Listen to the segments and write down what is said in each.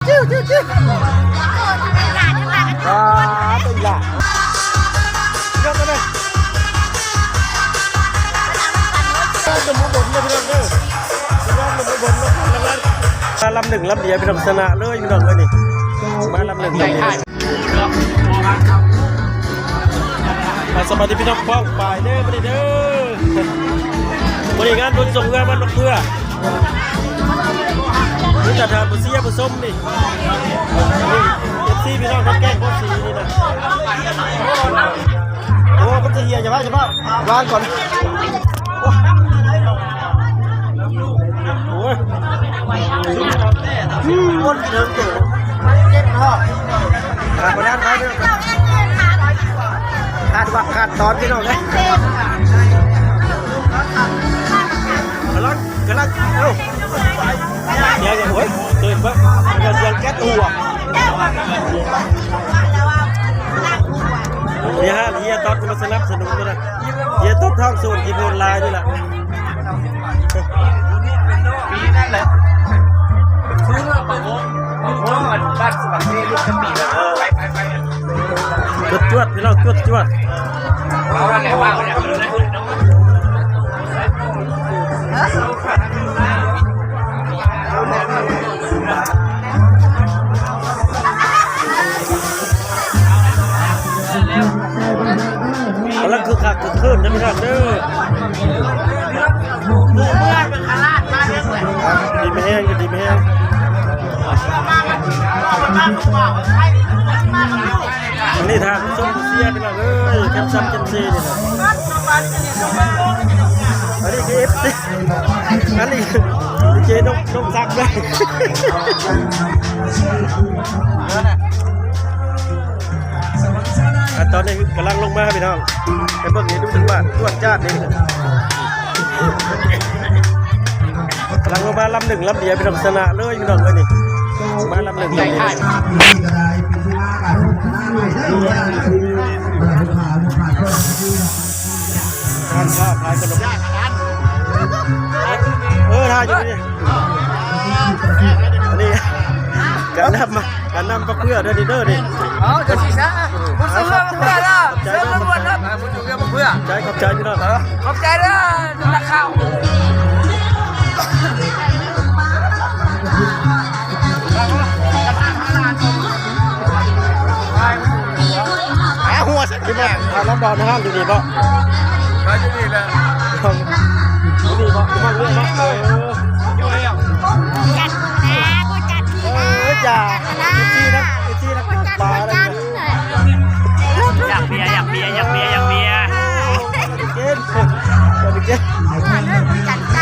ອ້າວ ເຈົ້າອີ່ຫຼ້າ ເຈົ້າມາເລີຍ ໜຸ່ມອຸບົນເດີພີ່ນ້ອງເດີ ພີ່ນ້ອງໜຸ່ມອຸບົນເນາະ ມາລຳໜຶ່ງລຳດຽວ ພີ່ນ້ອງ ຊະນະເລີຍ ພີ່ນ້ອງເອີຍ ນີ້ ມາລຳໜຶ່ງລຳດຽວ. ອ່າ ສະບາຍດີພີ່ນ້ອງປ້ອງປາຍເດີ ມື້ນີ້ເດີ ມື້ນີ້ງານບຸນສົ່ງເຮືອນວັດມະເຂືອ ມີແຕ່ທ່ານຜູ້ເຊຍຜູ້ຊົມນີ້ ນີ້ ເອັຟຊີ ພີ່ນ້ອງທັງແກ້ງໂຄດສີນີ້ນະ ໂອ້ ມັນຊິເຫຍ ຢ່າວ່າ ຢ່າວ່າ ວາງກ່ອນ ໂອ້ ໂອ້ຍ ຄົນເຖິງໂຕ ເຈັບທ້ອງ ອ່າ ບໍ່ໄດ້ໄປເດີ ຂາດວັກຂາດຕອນ ພີ່ນ້ອງເອີຍ ກຳລັງ ກຳລັງ ເອົ້າ ດຽວ ໂອ້ຍ ຕື່ນເບິ່ງ ດຽວສຽງແກັດຫົວ ເຮຍ ເຮຍຕອດ ມາສະໜັບສະໜູນ ເຮຍຕອດ ທາງໂຊນທີ່ໂພນລາຍນີ້ແຫຼະ. ປີນັ້ນແຫຼະ ຄືວ່າປະວົງ ປະວົງອັນບ້ານສະຫວັນເທ ລູກຈະປີແລ້ວ ເອີ ໄປ ໄປ ໄປ ຈວດໆ ພີ່ນ້ອງ ຈວດໆ ເອົາແລ້ວ ວ່າແລ້ວ ກຳລັງຄຶກຄັກຄຶກຄື້ນເດີພີ່ນ້ອງເດີ ດີມີແຮງ ດີມີແຮງ ອັນນີ້ທ່ານຊົມເຊຍພີ່ນ້ອງເອີຍ ແຄມຊັບແຄມເຊນີ້ນະ ອັນນີ້ຄືເອັຟຊີ ອັນນີ້ດີເຈນົກ ນົກສັກເດີ ອ່າ ຕອນນີ້ກຳລັງລົງມາພີ່ນ້ອງ ໄປເບິ່ງນີ້ ຮູ້ສຶກວ່າຈວດຈາດນີ້ ກຳລັງລົງມາລຳໜຶ່ງລຳດຽວ ພີ່ນ້ອງ ຊະນະເລີຍ ພີ່ນ້ອງເອີຍ ນີ້ ມາລຳໜຶ່ງລຳດຽວ ຮ້ານຄ້າຂາຍຂະໜົມ ເອີ ຖ່າຍຢູ່ນີ້ ອັນນີ້ ການນຳ ການນຳປາເພື່ອເດີນີ້ເດີນີ້ ເອົາ ເຈົ້າຊິຊະ ບຸນສົ່ງເຮືອປາເພື່ອເດີ ເຊີນຕຳຫຼວດເດີ ບຸນສົ່ງເຮືອປາເພື່ອ ຂອບໃຈ ຂອບໃຈພີ່ນ້ອງ ເອີ ຂອບໃຈເດີນັກຂ່າວ ຫາຫົວ ທີ່ມາ ອ່າ ລອນດອນ ຮ້ານຢູ່ນີ້ບໍ່? ມາຢູ່ນີ້ແຫຼະ ຢູ່ນີ້ບໍ່? ຢູ່ບ້ານເມືອງບໍ່? ເອີ ຈັດແລ້ວ ບໍ່ຈັດທີ່ ເອີ ຢ່າ ເອັຟຊີນະ ເອັຟຊີນະ ບໍ່ຈັດ ບໍ່ຈັດ ຢາກເບຍ ຢາກເບຍ ຢາກເບຍ ຢາກເບຍ ເອີ ບໍ່ໄດ້ກິນ ບໍ່ໄດ້ກິນ ຈັດໃຈ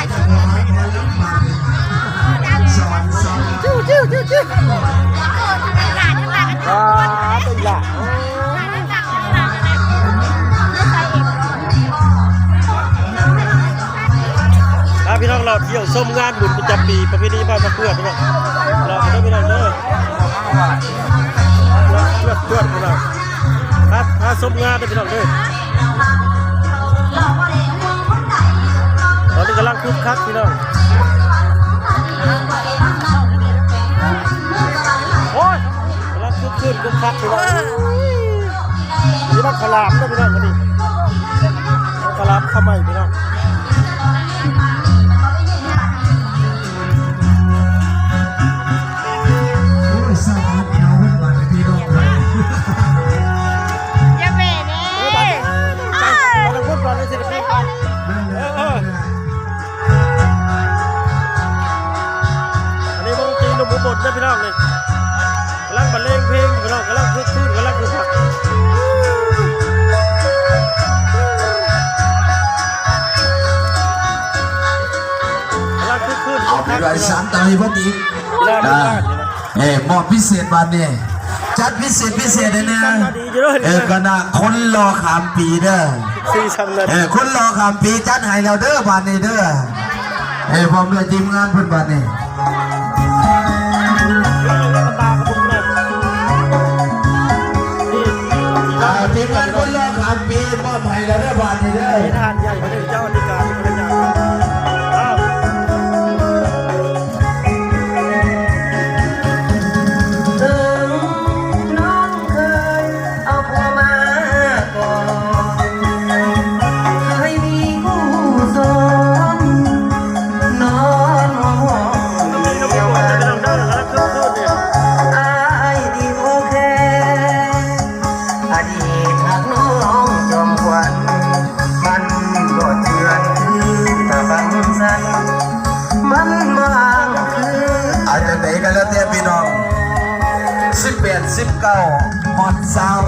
ພາພີ່ນ້ອງເລາະທ່ຽວຊົມງານບຸນປະຈຳປີ ປະເພນີບ້ານມະເຂືອ ພີ່ນ້ອງ ເລາະເດີພີ່ນ້ອງເດີ ເລາະຈວດໆ ພີ່ນ້ອງ ພາ ພາຊົມງານເດີພີ່ນ້ອງເດີ ຕອນນີ້ກຳລັງຄຶກຄັກພີ່ນ້ອງ ໂອ້ຍ ກຳລັງຄຶກຄື້ນຄຶກຄັກພີ່ນ້ອງ ມີບັກຂະຫຼາມເດີພີ່ນ້ອງ ມື້ນີ້ ບັກຂະຫຼາມເຂົ້າໃໝ່ພີ່ນ້ອງ. ໂອ້ຍ ສະຫວັດແນວເພິ່ນວ່າແລ້ວພີ່ນ້ອງເອີຍ ຢ່າເບແນ່ ເອີ ໄປ ໄປທາງພຸ້ນກ່ອນເດີ ສິໄປທາງພຸ້ນ ເອີ ເອີ ອັນນີ້ວົງຕີໜຸ່ມອຸບົນເດີພີ່ນ້ອງນີ້ ກຳລັງບັນເລງເພງພີ່ນ້ອງ ກຳລັງຄຶກຄື້ນ ກຳລັງຄຶກຄັກ ກຳລັງຄຶກຄື້ນ ເອົາໄປໄວ້ສາມຕາໃຫ້ເພິ່ນອີກ ເອີ ເອີ ມອບພິເສດບາດນີ້ ຈັດພິເສດ ພິເສດໃຫ້ແນ່ ເອີ ຄະນະຄົນຫຼໍ່ຂ້າມປີເດີ ເອີ ຄົນຫຼໍ່ຂ້າມປີ ຈັດໃຫ້ແລ້ວເດີ ບາດນີ້ເດີ ເອີ ພ້ອມດ້ວຍທີມງານເພິ່ນບາດນີ້ ເອີ ທີມງານຄົນຫຼໍ່ຂ້າມປີ ມອບໃຫ້ແລ້ວເດີ ບາດນີ້ເດີ ເປັນທະຫານໃຫຍ່ ເປັນເຈົ້າອະທິການ ເປັນຫຍັງ ອ້າວ. ເກົ້າຮອດຊາວ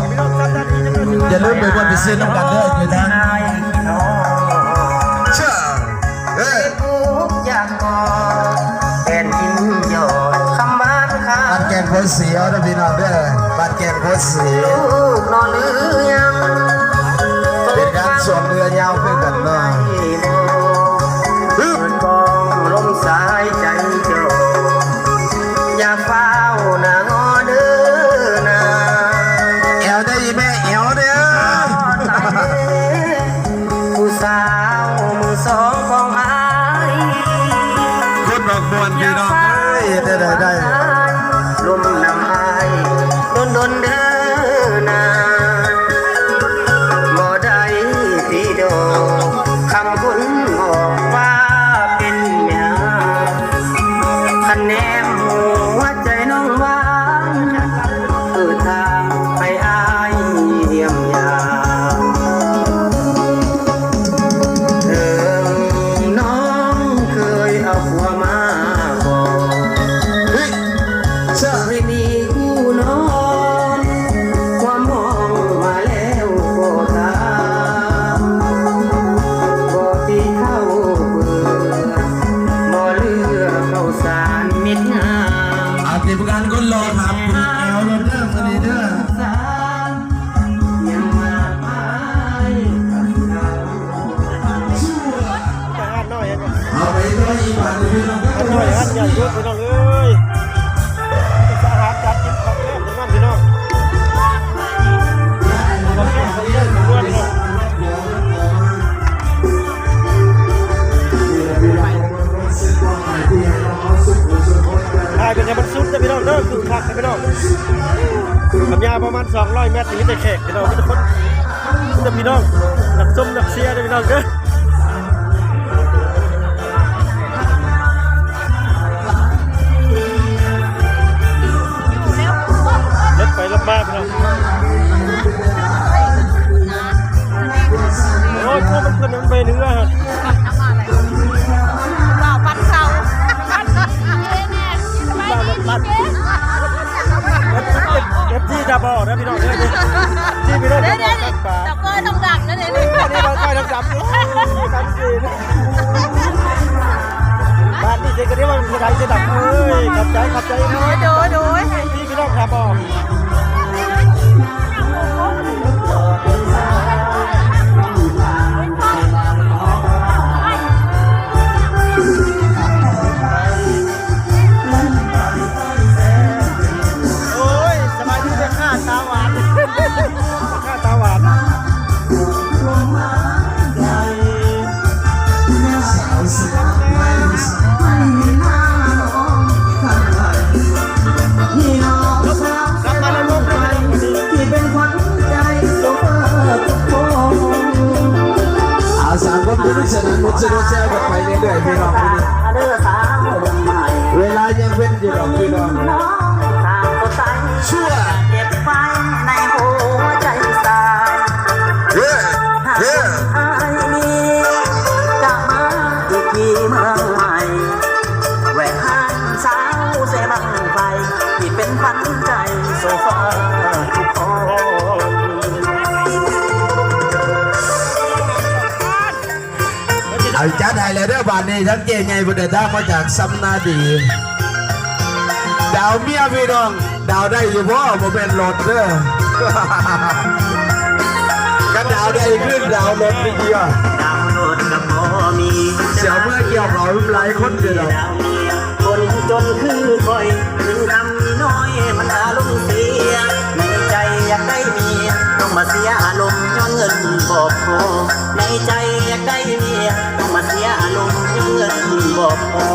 ຢ່າລືມໄປມ່ວນໄປຊື່ນຳກັນເດີ ຢູ່ທາງ ເຊີ ເອີ ບ້ານແກ່ງໂພນສີເດີພີ່ນ້ອງເດີ ບ້ານແກ່ງໂພນສີ ເປັນງານຊ່ວງເຮືອຍາວຄືກັນເນາະ. ແອວເດີອີ່ແມ່ ແອວເດີ ຜູ້ສາວມືສອງຂອງອ້າຍ ຄົນອອກມ່ວນພີ່ນ້ອງເອີຍ ເຮັດແນວໃດໄດ້ ລົມນຳອ້າຍດົນໆເດີນາ ບໍ່ໄດ້ຕິດອກ ຄຳຄົນບອກວ່າເປັນຍາ ຄັນແນມຫົວໃຈນ້ອງຫວານ ເປີດທາງໃຫ້ອ້າຍຢ້ຽມຢາມ ເຖິງນ້ອງເຄີຍເອົາຜົວມາບອກ ເຮີ້ຍ ເຊີ ໃຫ້ມີຄູ່ນອນ ຄວາມຫ້ອງມາແລ້ວກໍຕາມ ບໍ່ຕິເຂົ້າເປືອກ ບໍ່ເຫຼືອເຂົ້າສານເມັດງາມ ອາ ທີມງານຄົນຫຼໍ່ຖາມຫາແອວໂລດເດີ ມື້ນີ້ເດີ ເອົາໄປຕໍ່ອີກບາດໜຶ່ງພີ່ນ້ອງ ອັນນ້ອຍອັນໃຫຍ່ເບິດພີ່ນ້ອງເອີຍ ສາຫາດຈັດກິນຂອງແກ້ມທັງນັ້ນພີ່ນ້ອງ ຖ່າຍເປັນໃຫ້ມັນສຸດເດີພີ່ນ້ອງເດີ ຄືຄັກເດີພີ່ນ້ອງ ຄວາມຍາວປະມານສອງຮ້ອຍແມັດ ມີແຕ່ແຂກພີ່ນ້ອງ ມີແຕ່ຄົນ ມີແຕ່ພີ່ນ້ອງ ນັກຊົມນັກເຊຍເດີພີ່ນ້ອງເດີ ລົດໄປລົດມາພີ່ນ້ອງ ໂອ້ຍ ພວກມັນຂຶ້ນ ມັນເປັນເຮືອ ລາວປັດເຂົ້າ ລາວລົດປັດ ເອັຟຊີ ຈະບອກນະພີ່ນ້ອງເດີ ທີ່ພີ່ນ້ອງຈະບອກກັນປາ ເຈົ້າກ້ອຍຕ້ອງດັງນະເດ ນີ້ ອັນນີ້ເຈົ້າກ້ອຍດຳໆ ໂອ້ຍ ດຳຈິງ ບາດນີ້ຊິກະໄດ້ວ່າຜູ້ໃດຈະດັງ ເອີຍ ຂອບໃຈ ຂອບໃຈ ໂດຍ ໂດຍ ໂດຍ ທີ່ພີ່ນ້ອງຈະບອກ ໂອ້ຍ ສະບາຍດີເດີ ຂ້າຕາຫວານ ຂ້າຕາຫວານ ກັບມາແລ້ວ ອາ ສາມຄົນ ສະໜຸກສະໜານ ມົດຊື່ແຊວກັນໄປເລື້ອຍໆ ພີ່ນ້ອງ ເວລາຍັງເປັນຢູ່ດອກ ພີ່ນ້ອງ ຊົ່ວ ເອີ ເອີ ແວະຮ້ານສາວແຊບັ້ງໄຟ ທີ່ເປັນຂວັນໃຈໂຊຟາທຸກຄົນ ເອົາ ຈັດໃຫ້ແລ້ວເດີ ບາດນີ້ທັງເຈ້ໃຫຍ່ເພິ່ນເດີນທາງມາຈາກຊຳນາດີ ດາວເມຍພີ່ນ້ອງ ດາວໄດ້ຢູ່ບໍ່? ບໍ່ແມ່ນລົດເດີ ຄັນດາວໄດ້ຄືດາວລົດນີ້ເດີ ດາວລົດກໍບໍ່ມີ ຊິເອົາເມືອກ່ຽວເຂົ້າຫຼາຍຄົນຢູ່ດອກ ຄົນຈົນຄືຂ້ອຍ ມີຄຳມີນ້ອຍມັນອາລົມເສຍ ໃນໃຈຢາກໄດ້ເມຍ ຕ້ອງມາເສຍອາລົມຍ້ອນເງິນບໍ່ພໍ ໃນໃຈຢາກໄດ້ເມຍ ຕ້ອງມາເສຍອາລົມຍ້ອນເງິນບໍ່ພໍ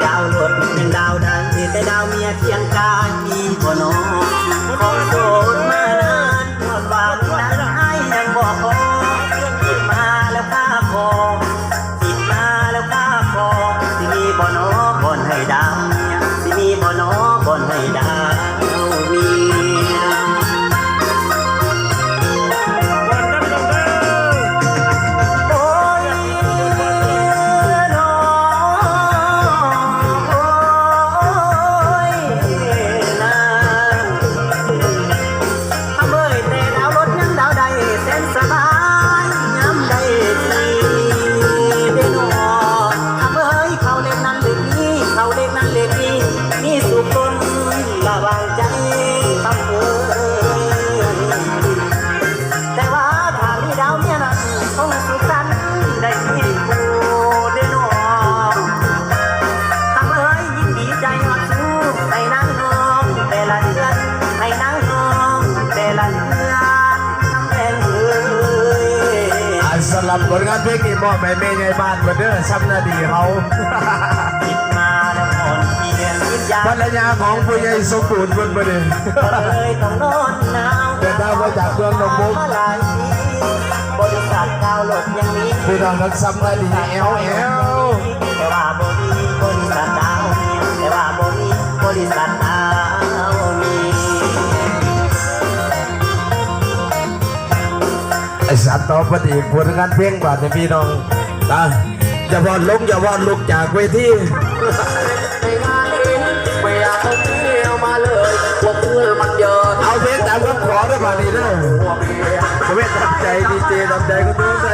ດາວລົດແມ່ນດາວໃດ ແຕ່ດາວເມຍຄຽງກາຍມີບໍ່ນໍ ຂໍໂສດມານານ ຍ້ອນວ່າມີນາຍຍັງບໍ່ພໍ ຄິດມາແລ້ວຂ້າຂໍ ຄິດມາແລ້ວຂ້າຂໍ ຊິມີບໍ່ນໍບ່ອນໃຫ້ດາວເມຍ ຊິມີບໍ່ນໍບ່ອນໃຫ້ດາວເມຍ. ເພງນີ້ມອບໃຫ້ແມ່ໃຫຍ່ບ້ານເພິ່ນເດີ ຊຳນາດີເຮົາ ຄິດມາແລ້ວອ່ອນເພຍ ຄິດຢາກ ພັນລະຍາຂອງຜູ້ໃຫຍ່ສົມບູນເພິ່ນບໍ່ນີ້ ກໍເລີຍຕ້ອງນອນໜາວ ເດີນທາງມາຈາກເມືອງໜອງບົກ ມາຫຼາຍປີ ບໍລິສັດດາວໂຫຼດຍັງມີ ພີ່ນ້ອງທັງຊຳນາດີແອວແອວ ແຕ່ວ່າບໍ່ມີບໍລິສັດດາວ ແຕ່ວ່າບໍ່ມີບໍລິສັດດາວມີ. ໄອ້ສັດ ຕໍ່ໄປອີກຜົນງານເພງບາດນີ້ພີ່ນ້ອງນະ ຢ່າວອນລົງ ຢ່າວອນລຸກຈາກເວທີ ເອົາເພງຕາມຄຳຂໍເດີບາດນີ້ເດີ ເວນຕາມໃຈ ດີເຈຕາມໃຈ ກໍຕົວໃດ.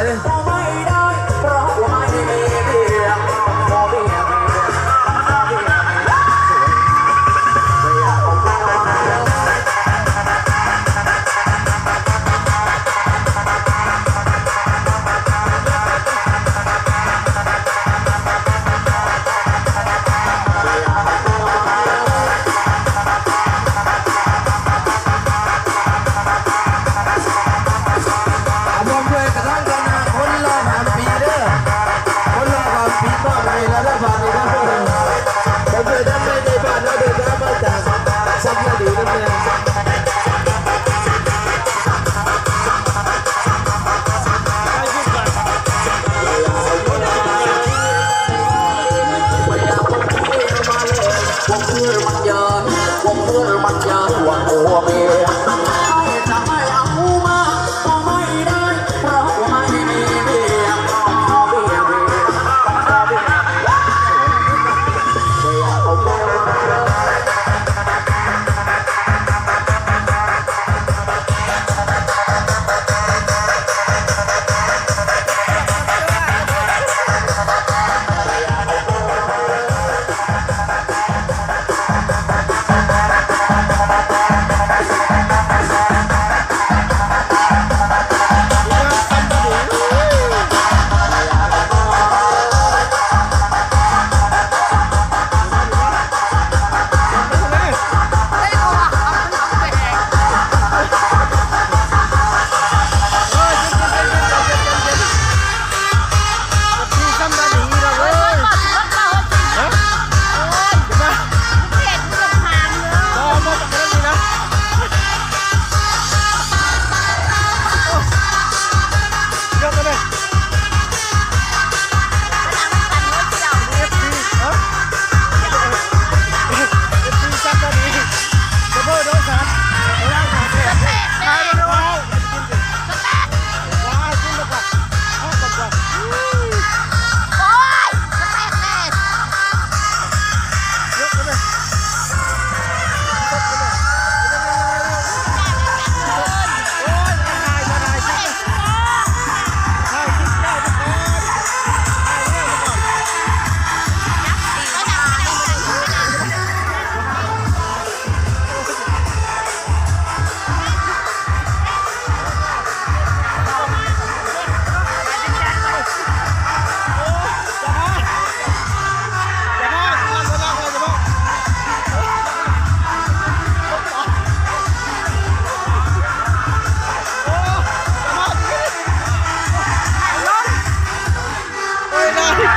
ອ່າ ຮ່ວມດ້ວຍກະທັງຄະນະຄົນຫຼໍ່ຂ້າມປີເດີ ຄົນຫຼໍ່ຂ້າມປີມອບໃຫ້ແລ້ວເດີບາດນີ້ເດີ ເພິ່ນເດີນທາງໄປໃນບ້ານເຮົາ ເດີນທາງມາຈາກຊຳນາດີນຳແດ່.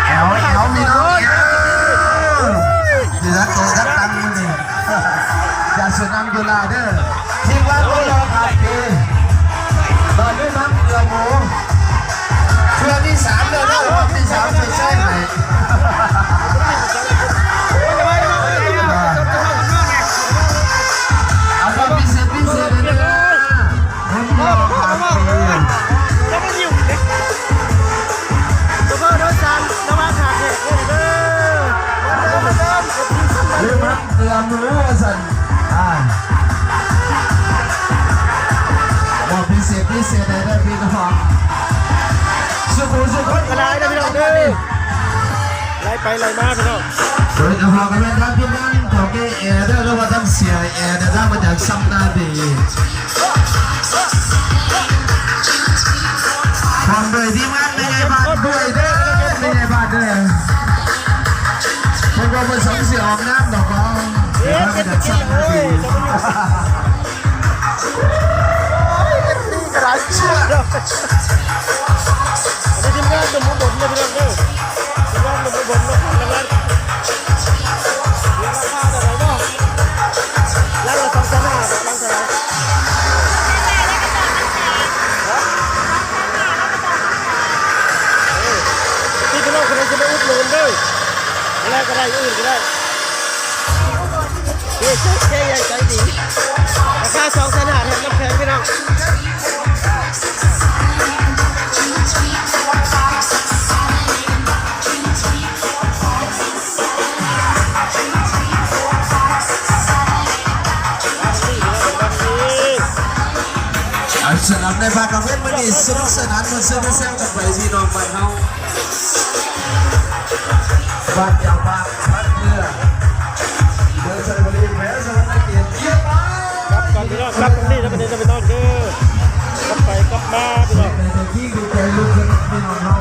ແອວ ແອວ ພີ່ນ້ອງ ແອວ ຊິຈັດໂຕະຈັດຕັ່ງມື້ນີ້ ຢ່າສວນນ້ຳຢູ່ລາເດີ ທີມງານຄົນຫຼໍ່ຂ້າມປີ ຕອນນີ້ນຳເກືອໝູ ເທື່ອທີສາມແລ້ວເດີ ຮອບທີສາມ ຊ່ວຍໆໃຫ້ ເອົາຄວາມພິເສດພິເສດເດີ. ຄົນລາວຂາມປີ ໂຊເຟີໂດຍສານລະຫວ່າງທາງແຍກເດີ ຫຼືມັນເກືອໝູວ່າຊັ້ນ ອ່າ ມອບພິເສດພິເສດໃຫ້ເດີພີ່ນ້ອງ ສູ່ຜູ້ສູ່ຄົນກໍຫຼາຍເດີພີ່ນ້ອງເດີ. ໄລ່ໄປໄລ່ມາພີ່ນ້ອງ ໂດຍສະເພາະກໍແມ່ນທາງທີມງານເຖົ້າແກ່ແອເດີ ຫຼືວ່າທາງເສຍແອເດີ ເດີນທາງມາຈາກຊຳນາດີ ພ້ອມດ້ວຍທີມງານແມ່ໃຫຍ່ບ້ານດ້ວຍເດີ ແມ່ໃຫຍ່ບ້ານເດີ ເພິ່ນບໍ່ປະສົງຊິອອກນາມດອກ ເດີນທາງມາຈາກຊຳນາດີ. ອັນນີ້ທີມງານໜຸ່ມອຸບົນເດີພີ່ນ້ອງເດີ ທີມງານໜຸ່ມອຸບົນເນາະ ທາງຮ້ານ ມີລາຄາເທົ່າໃດເນາະ ລັງລະສອງແສນຫ້າ ລັງເທົ່າໃດ? ຮະ? ເອີ ພີ່ນ້ອງຄົນໃດຊິມາອຸດໜູນເດີ ແລ້ວກໍໄດ້ ອື່ນກໍໄດ້. ເຈົ້ໃຫຍ່ໃຈດີ ລາຄາສອງແສນຫ້າ ແຖມນ້ຳແຂງພີ່ນ້ອງ. ສະໜາມໃນພາກກາງເວັນມື້ນີ້ ສະໜຸກສະໜານມ່ວນຊື່ນແຊວກັນໄປ ພີ່ນ້ອງບ້ານເຮົາ. ບ້ານເຈົ້າບ້ານ ບ້ານເມືອງ ເມືອງໄຊບະລີ ແຂວງສະຫວັນນະເຂດ ຢ້ຽມມາ ກັບກ່ອນພີ່ນ້ອງ ກັບທາງນີ້ນະ ໄປເດີພີ່ນ້ອງເດີ ກັບໄປກັບມາພີ່ນ້ອງ ແຕ່ທີ່ດີໃຈເຫຼືອເກີນພີ່ນ້ອງເຮົາ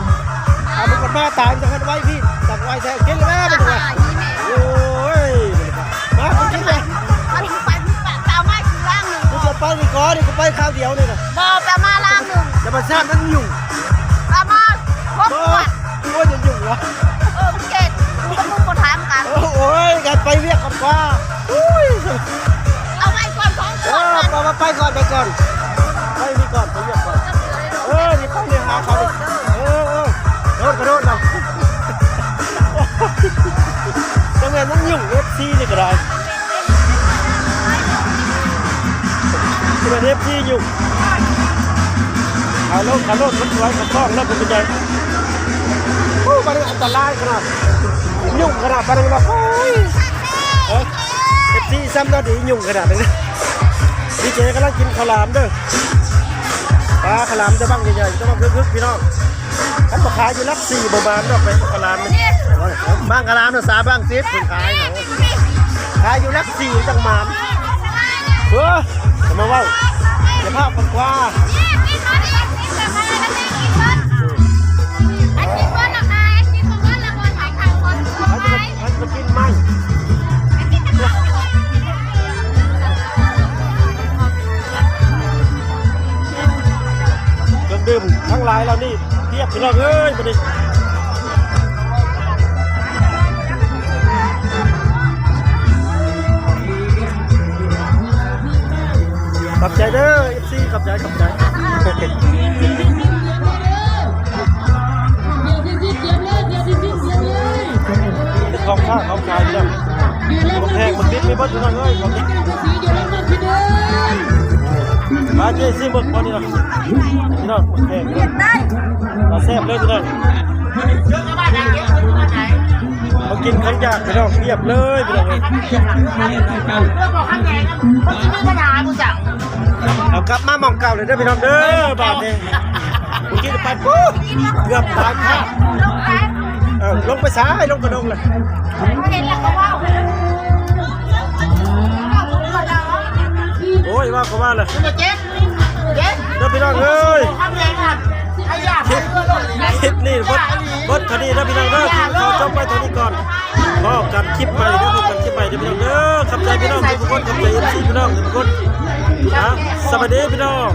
ອາ ມັນກໍມາຕາມຈັງຫັ້ນໄວພີ່ ຈັງໄວແທ້ ກິນແລ້ວ ໂອ້ຍ ມາກິນແລ້ວ ເອົານີ້ໄປ ເອົາມາອີກລ້າງໜຶ່ງ ກູຈະໄປນີ້ກ່ອນ ນີ້ກູໄປຄາວດຽວນີ້ນະ ບໍ່ ໄປມາລ້າງໜຶ່ງ ແຕ່ມັນຊາກມັນຫຍຸ້ງ ເອົາມາຫົກຂວດ ໂອ້ຍ ຫຍຸ້ງຫວະ ເອີ ມັນເກັ່ງ ບໍ່ຮູ້ບໍ່ຖາມກັນ ໂອ້ຍ ກັນໄປວຽກກ່ອນກວ່າ ອຸ້ຍ ເອົາໄວ້ກ່ອນສອງຂວດ ເອີ ໄປ ໄປ ໄປກ່ອນ ໄປກ່ອນ ໄປນີ້ກ່ອນ ໄປວຽກກ່ອນ ເອີ ນີ້ໄປນີ້ຫາເຂົານີ້ ເອີ ເອີ ກະໂດດ ກະໂດດນະ ຈັງແມ່ນຍັງຫຍຸ້ງ ເອັຟຊີ ນີ້ກໍໄດ້ ເປັນເອັຟຊີຢູ່ ຂາລົງ ຂາລົງ ມັນສວຍ ຂາກ້ອງແລ້ວ ເປັນຈັ່ງໃດ ໂອ້ ບາດນີ້ອັນຕະລາຍຂະໜາດ ຫຍຸ້ງຂະໜາດ ບາດນີ້ວ່າ ໂອ້ຍ ເອີ ເອັຟຊີ ຊ້ຳນະດີ ຫຍຸ້ງຂະໜາດນີ້ ດີເຈກຳລັງກິນເຂົ້າຫຼາມເດີ ປາ ເຂົ້າຫຼາມແຕ່ບັ້ງໃຫຍ່ໆ ແຕ່ບັ້ງຄຶກໆ ພີ່ນ້ອງ. ຄັນບໍ່ຂາຍຢູ່ຫຼັກສີ່ບໍ່ມານດອກ ແມ່ນບໍ່ຂະຫຼາມນີ້ ບັ້ງຂະຫຼາມນະ ສາມບັ້ງສິບເພິ່ນຂາຍ ຂາຍຢູ່ຫຼັກສີ່ຈັ່ງມານ ເອີ ຈະມາເວົ້າ ຢ່າພາບມັນກວ່າ ມັນຈະມາກິນມັນ ເຄື່ອງດື່ມທັງຫຼາຍເຫຼົ່ານີ້ ພຽບພີ່ນ້ອງເອີຍ ບັດນີ້ ຂອບໃຈເດີ ເອັຟຊີ ຂອບໃຈ ຂອບໃຈ ເປັນຂອງຄ້າຂອງຂາຍເດີ ຂອງແພງ ບັກດິບມີເບິດພີ່ນ້ອງເອີຍ ຂອງດິບ ມາເຈ້ ຊິມເບິ່ງບ່ອນນີ້ເນາະ ພີ່ນ້ອງ ແພງ ມາແຊບເລີຍພີ່ນ້ອງ ມາກິນຂອງຢາກພີ່ນ້ອງ ພຽບເລີຍພີ່ນ້ອງເອີຍ ເອົາກັບມາໝ່ອງເກົ່າເລີຍເດີພີ່ນ້ອງເດີ ບາດນີ້ ເມື່ອກີ້ໄປປຸບ ເກືອບຕາຍຄາ ເອີ ລົງໄປສາຍ ລົງກະດົງລະ ເຫັນແລ້ວກໍເວົ້າ ໂອ້ຍ ເວົ້າກໍວ່າລະ ເດີພີ່ນ້ອງເອີຍ ຄລິບ ຄລິບນີ້ເບິດ ເບິດເທົ່ານີ້ເດີພີ່ນ້ອງເດີ ຂໍຈົບໄວ້ເທົ່ານີ້ກ່ອນ ພໍ້ກັນຄລິບໃໝ່ເດີ ພົບກັນຄລິບໃໝ່ເດີພີ່ນ້ອງເດີ ຂອບໃຈພີ່ນ້ອງທຸກຄົນ ຂອບໃຈເອັຟຊີພີ່ນ້ອງທຸກຄົນ ສະບາຍດີພີ່ນ້ອງ.